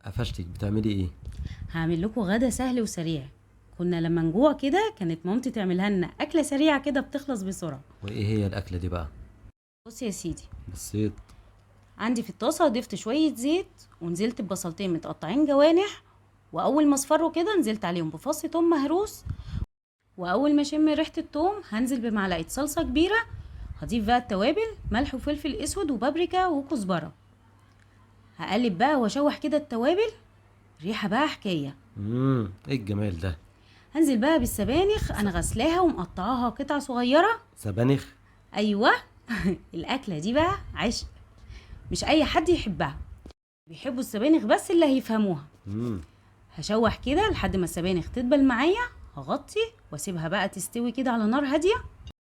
قفشتك بتعملي ايه؟ هعمل لكم غدا سهل وسريع. كنا لما نجوع كده كانت مامتي تعملها لنا اكله سريعة كده بتخلص بسرعة. وايه هي الاكلة دي بقى؟ بص يا سيدي، بصيت. عندي في الطاسه ضفت شوية زيت ونزلت ببصلتين متقطعين جوانح، واول ما اصفروا كده نزلت عليهم بفص توم مهروس، واول ما اشم ريحه التوم هنزل بمعلقه صلصه كبيرة. هضيف بقى التوابل، ملح وفلفل اسود وبابريكا وكزبره. هقلب بقى واشوح كده التوابل، ريحه بقى حكاية. ايه الجمال ده؟ هنزل بقى بالسبانخ، انا غسلاها ومقطعاها قطع صغيرة. سبانخ؟ ايوه. الاكلة دي بقى عشق، مش اي حد يحبها، بيحبوا السبانخ بس اللي هيفهموها. هشوح كده لحد ما السبانخ تدبل معايا، هغطي واسيبها بقى تستوي كده على نار هادية،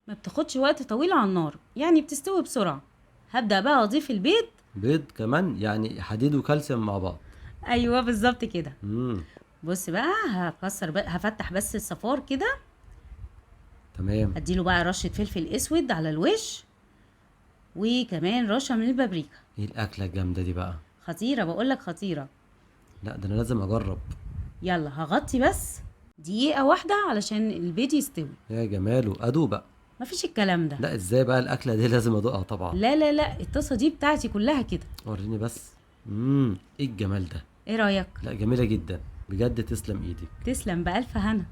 ما بتاخدش وقت طويل على النار، يعني بتستوي بسرعة. هبدا بقى اضيف البيض. بيض كمان؟ يعني حديد وكالسيوم مع بعض. ايوه بالظبط كده. بص بقى، هكسر بقى، هفتح بس الصفار كده. تمام. اديله بقى رشه فلفل اسود على الوش، وكمان رشه من البابريكا. ايه الاكلة الجامدة دي بقى؟ خطيرة، بقولك خطيرة. لا ده انا لازم اجرب. يلا هغطي بس دقيقة واحدة علشان البيض يستوي. يا جماله، ادوق بقى. مفيش الكلام ده. لا ازاي بقى الاكلة دي لازم ادوقها طبعا. لا لا لا، الطاسه دي بتاعتي كلها كده. وريني بس. ايه الجمال ده؟ ايه رايك؟ لا جميلة جدا بجد، تسلم ايدك. تسلم بألف هنا.